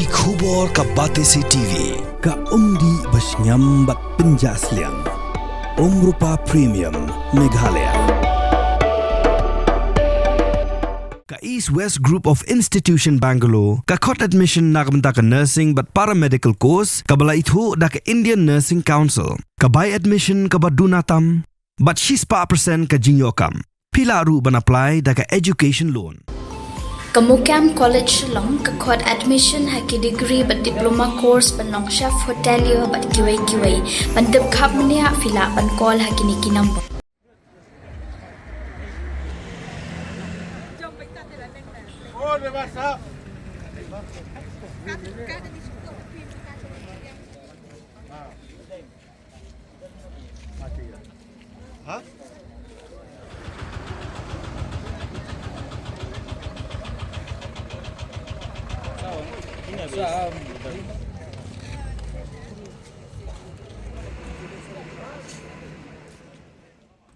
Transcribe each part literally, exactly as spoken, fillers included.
Ki khubor ka Batesi T V, ka umdih ba shngiam bad pynjah sliang. Umrupa Premium, Meghalaya. Ka East West Group of Institution Bangalore, ka khot admission na ka bynta ka nursing bad paramedical course, kaba la ithuh da ka Indian Nursing Council. Ka bai admission kaba duna tam, bad shispah percent ka jingïoh kam. Phi lah ruh ban apply da ka education loan. Ka Mukam College Shillong ka khot admission ha ki degree bad diploma course ban long chef hotelier bad kiwei kiwei. Ban tip khapmenia phi lah ban call ha kine ki number.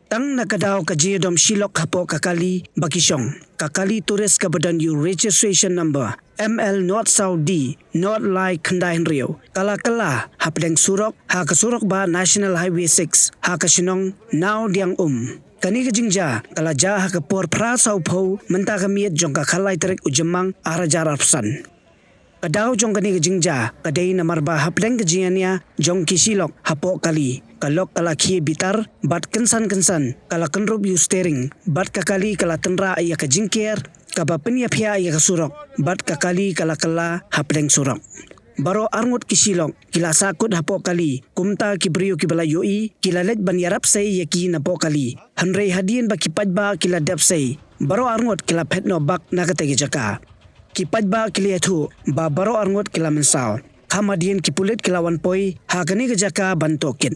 Tang na ka daw ka jingïadom shilok hapoh ka kali ba ki shong, ka kali tourist kaba don ïa u registration number M L not saw D not lai khyndai hynriew, ka la kylla hapdeng surok, ha ka surok bah National Highway six, ha ka shnong Nawdiangum. Kane ka jingjia ka la jia ha ka por phra sawphew mynta ka miet jong ka khatlai tarik u Jymmang arhajar arphew san. Ka daw jong kane ka jingjia ka dei namar ba hapdeng ka jingïania jong ki shilok hapoh kali, ka lok ka la khie bitar bad kynsan kynsan ka la kynrup ïa u steering bad ka kali ka la tynrah ïa ka jingker kaba pynïaphiah ïa ka surok, bad ka kali ka la kylla hapdeng surok. Baroh arngut ki shilok ki la sahkut hapoh kali, kumta ki briew kiba la ïohi ki la leit ban ïarap sei ïa ki napoh kali. Hynrei hadien ba ki paidbah ki la dep sei, baroh arngut ki la phet noh bak na katei ka jaka. Ki paidbah ki la ïathuh ba baroh arngut ki la mynsaw. Kham hadien ki pulit ki la wan poi ha kane ka jaka ban tohkit.